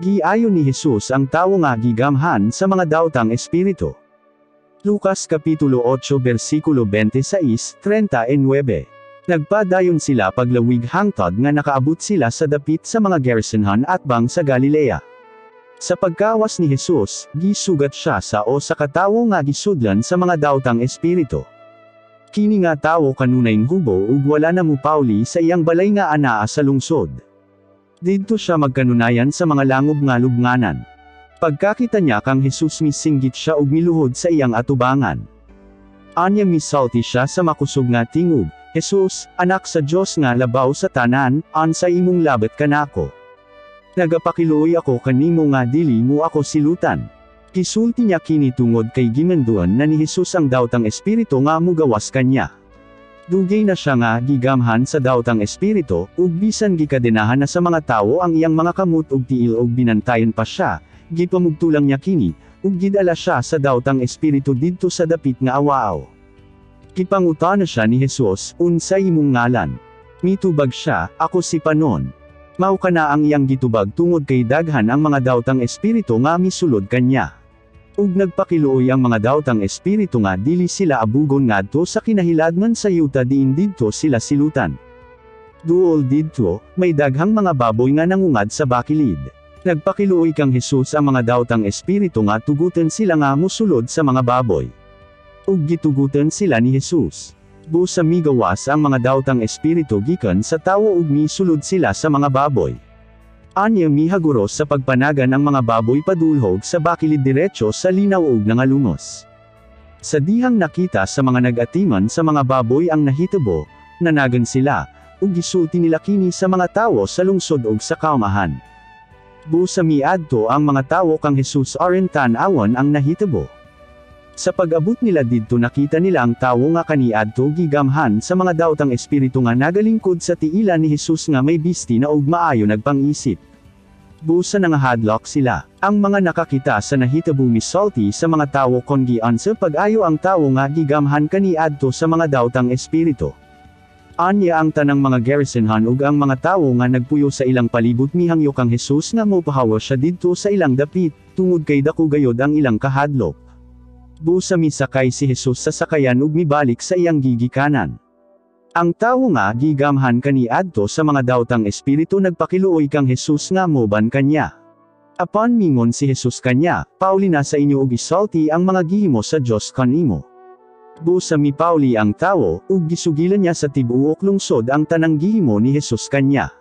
Giayo ni Jesus ang tawo nga gigamhan sa mga dawtang espiritu. Lucas Kapitulo 8 versikulo 26, 39. Nagpadayon sila paglawig hangtod nga nakaabot sila sa dapit sa mga Gerasenhan atbang sa Galilea. Sa pagkawas ni Jesus, gisugat siya sa usa ka tawo nga gisudlan sa mga dawtang espiritu. Kini nga tawo kanunay hubo ug wala na mupauli sa iyang balay nga anaa sa lungsod. Didto siya magkanunayan sa mga langob nga lubnganan. Pagkakita niya kang Jesus, misinggit siya ug miluhod sa iyang atubangan. Anya misulti siya sa makusog nga tingog, "Jesus, Anak sa Dios nga labaw sa tanan, unsay imong labot kanako? Nagapakiluoy ako kanimo nga dili mo ako silutan." Gisulti niya kini tungod kay gimanduan na ni Jesus ang dawtang espiritu nga mugawas kanya. Dugay na siya nga gigamhan sa dawtang espiritu, ug bisan gikadenahan na sa mga tawo ang iyang mga kamot ug tiil ug binantayan pa siya, gipamugtulang niya kini, ug gidala siya sa dawtang espiritu didto sa dapit nga awaaw. Gipangutana siya ni Jesus, "Unsay imong ngalan?" Mitubag siya, "Ako si Panon." Mao kana ang iyang gitubag tungod kay daghan ang mga dawtang espiritu nga misulod kanya. Ug nagpakiluoy ang mga dawtang espiritu nga dili sila abugon ngadto sa kinahiladman sa yuta diin didto sila silutan. Duol didto, may daghang mga baboy nga nangungad sa bakilid. Nagpakiluoy kang Jesus ang mga dawtang espiritu nga tugutan sila nga musulod sa mga baboy. Ug gitugutan sila ni Jesus. Busa migawas ang mga dawtang espiritu gikan sa tawo ug misulod sila sa mga baboy. Anya mihaguros sa pagpanagan ang mga baboy padulhog sa bakilid diretso sa linaw ug nangalumos. Sa dihang nakita sa mga nag-atiman sa mga baboy ang nahitabo, nanagan sila, ug gisulti nila kini sa mga tawo sa lungsod ug sa kaumahan. Busa miadto ang mga tawo kang Jesus aron tan-awon ang nahitabo. Sa pag-abot nila didto, nakita nila ang tawo nga kaniadto gigamhan sa mga dawtang espiritu nga nagalingkod sa tiilan ni Jesus nga may bisti na ug maayo nagpang-isip. Busa nangahadlok sila. Ang mga nakakita sa nahitabo misulti sa mga tawo kon giunsa pag-ayo ang tawo nga gigamhan kaniadto sa mga dawtang espiritu. Anya ang tanang mga Gerasenhan ug ang mga tawo nga nagpuyo sa ilang palibot mihangyo kang Jesus nga mopahawa siya didto sa ilang dapit, tungod kay dako gayod ang ilang kahadlok. Busa misakay si Jesus sa sakayan ug mibalik sa iyang gigikanan. Ang tawo nga gigamhan kaniadto sa mga dawtang espiritu nagpakiluoy kang Jesus nga moban kanya. Apan mingon si Jesus kanya, "Pauli na sa inyo ug isulti ang mga gihimo sa Dios kanimo." Busa mipauli ang tawo, ug gisugilan niya sa tibuok lungsod ang tanang gihimo ni Jesus kanya.